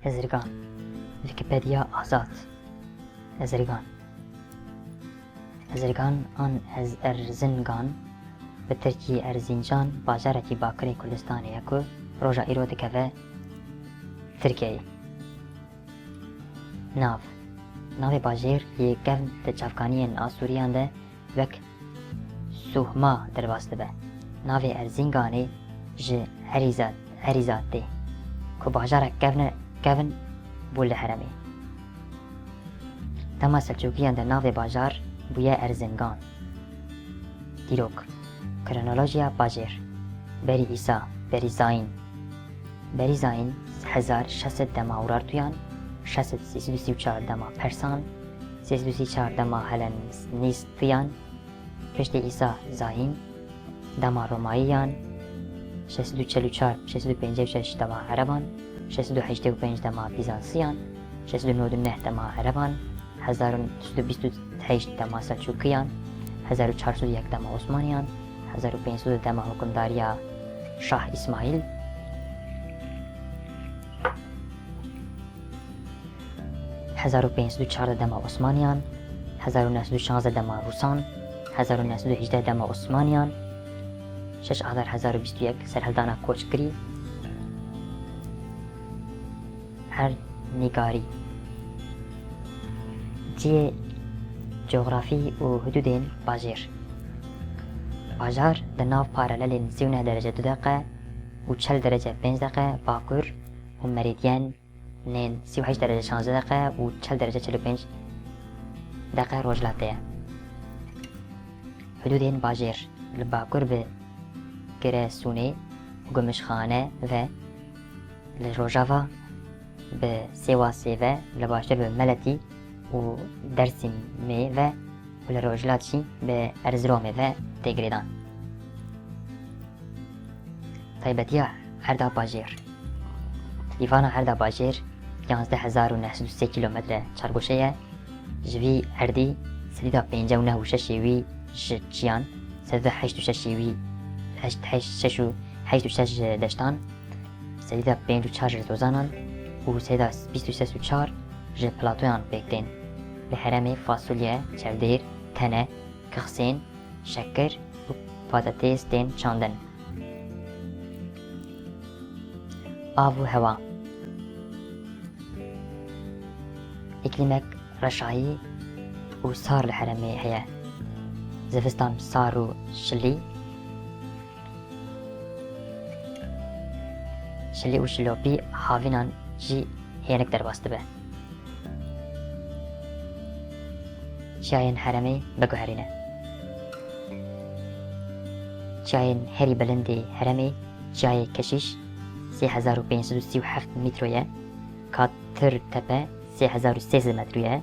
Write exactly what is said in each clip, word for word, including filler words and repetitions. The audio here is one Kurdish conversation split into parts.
Ezirgan. Wikipedia Azad. Ezirgan. Ezirgan an Ez-, Erzingan, bi tirkî Erzincan, bajarekî Bakurê Kurdistanê ye ku roja îro dikeve Tirkiyeyê. Nav. Navê bajêr yê kevn di çavkaniyên Asûriyan de wek Suhma derbas dibe. Navê Erzinganê ji Erîza-, Erîza tê, ku bajarek kevne-, kevn bû li herêmê. Dema Selçûkiyan de navê bajar bûye Erzingan. Dîrok. Kronolojiya bajêr. Berî Îsa, berî Zayîn. Berî Zayîn, hezar şeş sed dema Urartuyan, şeş sed sê sed û sî û çar dema Persan, sê sed û sî û çar dema Helenîstiyan, piştî Îsa Zayîn, dema Romayiyan, şeş sed û çel û çar, şeş sed û pêncî û şeş dema Ereban, şeş sed û heştê û pênc dema Bîzansiyan, şeş sed û nod û neh dema Ereban, hezar û sed û bîst û heşt dema Selçûkiyan, hezar û çar sed û yek dema Osmaniyan, hezar û pênc sed dema hukimdariya Şah Îsmaîl, hezar û pênc sed û çardeh dema Osmaniyan, hezar û neh sed û şazdeh dema Rûsan, hezar û neh sed û hejdeh dema Osmaniyan, şeş Adar hezar û bîst û yek serhildana Koçgirî. Erdnîgarî. Cihê, cografî û hudûdên bajêr. Bajar di nav paralelên sî û neh derece du deqe û çel derece pênc deqe bakur û merîdyen nên sî û heşt derece şazdeh deqe û çel derece çel û pênc deqe rojhilat de ye. Hudûdên bajêr li bakur bi Giresunê û Gumuşxane ve, li rojava bi Sêwasê ve, li başûr bi Meletî û Dersimê ve û li rojhilat jî bi Erziromê ve tê girêdan. Taybetiya herda bajêr. Lîvana herda bajêr yanzdeh hezar û neh sed û sê kîlometre çargoşe ye. Ji vî erdî sedî da pêncî û neh û şeşê wî ji çiyan, sedî da heşt û şeşê wî, heşt, heşt, şeş û heşt û şeş ji deştan, sedî da pênc û çar ji zozanan û sedî da bîst û ses û çar ji platoyan pêk tên. Li herêmê fasulye, çevdêr, tene, kixsên, şekir û patatês tên çandin. Av û hewa. Îklîmek reşayî û sar li herêmê heye. Zivistan sar û şilî, şilî û şilopî havînan jî hênik derbas dibe. Çiyayên herêmê biguherîne. Çiyayên herî bilind ê herêmê çiyayê Keşîş sê hezar û pênc sed û sî û heft metro ye, Katirtepe sê hezar û sê sed metro ye,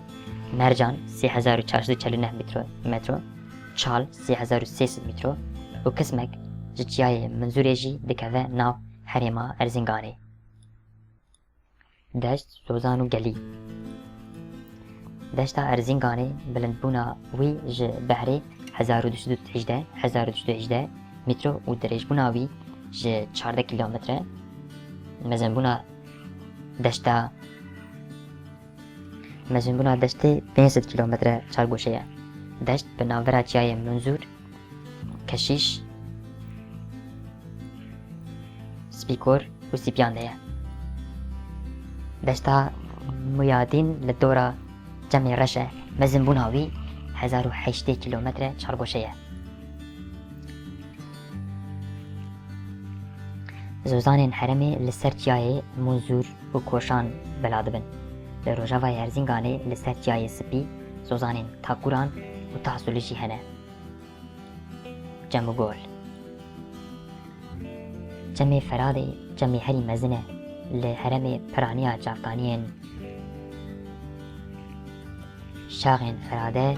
Mercan sê hezar û çar sed û çel û neh metro, metro, Çal sê hezar û sê sed metro û kismek ji çiyayê Munzûrê jî dikeve nav herêma Erzinganê. Deşt, zozan û gelî. Deşta Erzinganê bilindbûna wî ji behrê hezar û du sed û hejdeh, hezar û du sed û hejdeh metro û dirêjbûna wî ji çardeh kîlometre, mezinbûna deşta, mezinbûna deştê pênc sed kîlometre çargoşe ye. Deşt bi navbera çiyayê Munzûr, Keşîş, Spîkor û Sîpiyan de ye. Deşta Muyadîn li dora Çemê Reş e, mezinbûna wî hezar û heştê kîlometre çargoşe ye. Zozanên herêmê li ser çiyayê Munzûr û Koşan bela dibin. Li rojavayê Erzinganê li ser çiyayê Spî zozanên Takuran û Tahsulî jî hene. Çem û gol. Çemê Feradê çemê herî mezin e. Li herêmê piraniya çavkaniyên şaxên Ferade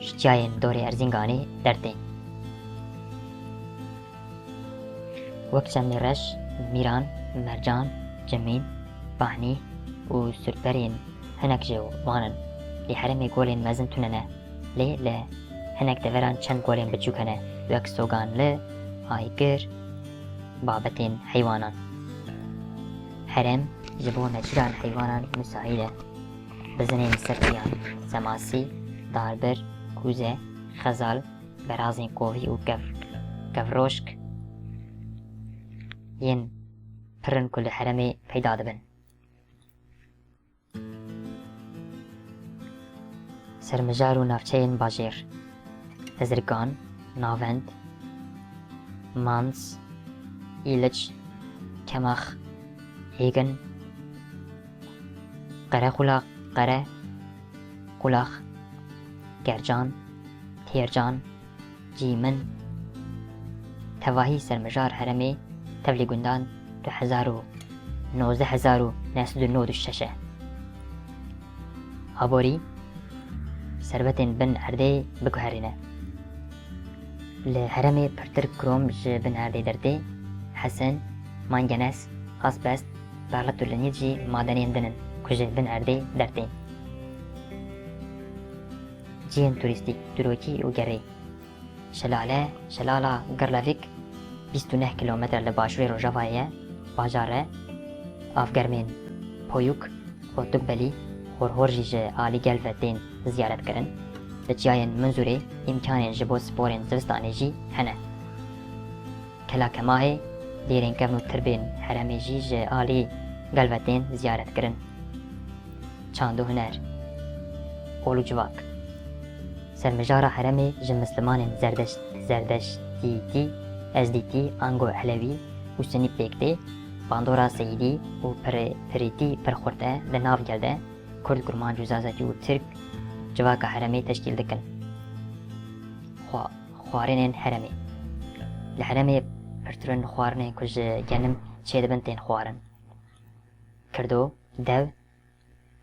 ji çiyayên dorê Erzinganê dertên. Wek Çemê Reş, Mîran, Mercan, Cimîn, Pahnî û Surperên hinek ji wan in. Li herêmê golên mezin tune ne. Lê li hinek deveran çend golên biçûk hene, wek Soganli, Aygir, babetên heywanan. Herêm, Ji bo neçîran heywanan misahîl e. Bizinên sirtiyan, semasî, darbir, kûze, xezal, berazên kovî û kev-, kevroşk yên pir in ku li herêmê peyda dibin. Sermijar û navçeyên bajêr: Hizirkan, Navend, Mans, Îliç, Kemax, Hêgin, Qerequla-, Qere, Qulax, Gercan, Têrcan, Cîmin. Tevahî sermijar herêmê tevlî gundan du hezar û nozdeh hezar û neh sed û nod û şeş e. Aborî, serbetên bin erdê biguherîne. Li herêmê pirtir krom ji bin erdê dertê, hesin, mangenes, asbest, berlit û linît jî madenên din in ku ji bin erdê dertên. Cihên turîstîk, dîrokî û gerê. Şelale, Şelala Girlavik bîst û neh kilometre li başûrê rojavayê ye, bajar e. Avgermên Poyuk, Qotukbelî, Horhor jî ji alî gel ve tên ziyaretkirin. Li çiyayên Munzûrê îmkanên ji bo sporên zivistanê jî hene. Kela Kemahê, dêrên kevn û tirbên herêmê jî ji alî gel ve tên ziyaretkirin. Çand û huner. Ol û civak. Sermijara herêmê ji mislimanên Zerdeş-, Zerdeştîtî, Ezdîtî, ango Elewî û Sunî pêk tê. Bandora Seyîdî û Pirê-, Pirîtî pir xurt e, di nav gel de Kurd, Kurmanc û Zazakî û Tirk civaka herêmê teşkîl dikin. Xwa-, xwarinên herêmê. Li herêmê pirtirîn xwarinên ku ji genim çêdibin tên xwarin. Kirdo, dew,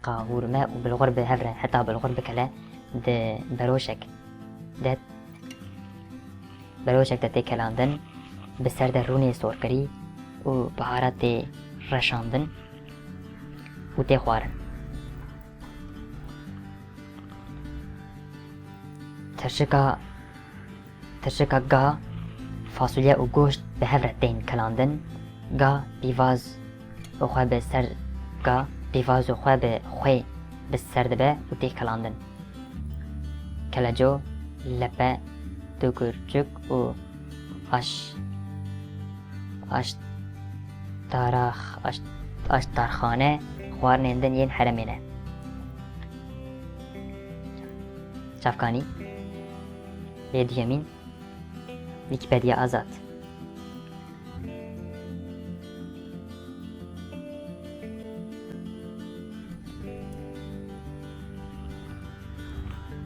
qahûrme û bilxur bi hev re, heta bilxur bikele di beroşek de, beroşek de tê kelandin, bi ser de rûnê sorkirî û biharat tê reşandin û tê xwarin. Tirşika, tirşika ga, fasulye û goşt bi hev re tên kelandin. Ga pîvaz û xwe bi ser, ga pîvaz û xwe bi xwê bi ser dibe û tê kelandin. Keleco, lepe, dûkurçik û aş-, aştarax-, aş-, aştarxane xwarinên din yên herêmê ne. Çavkanî. Lê duyemîn, Wîkîpediya Azad.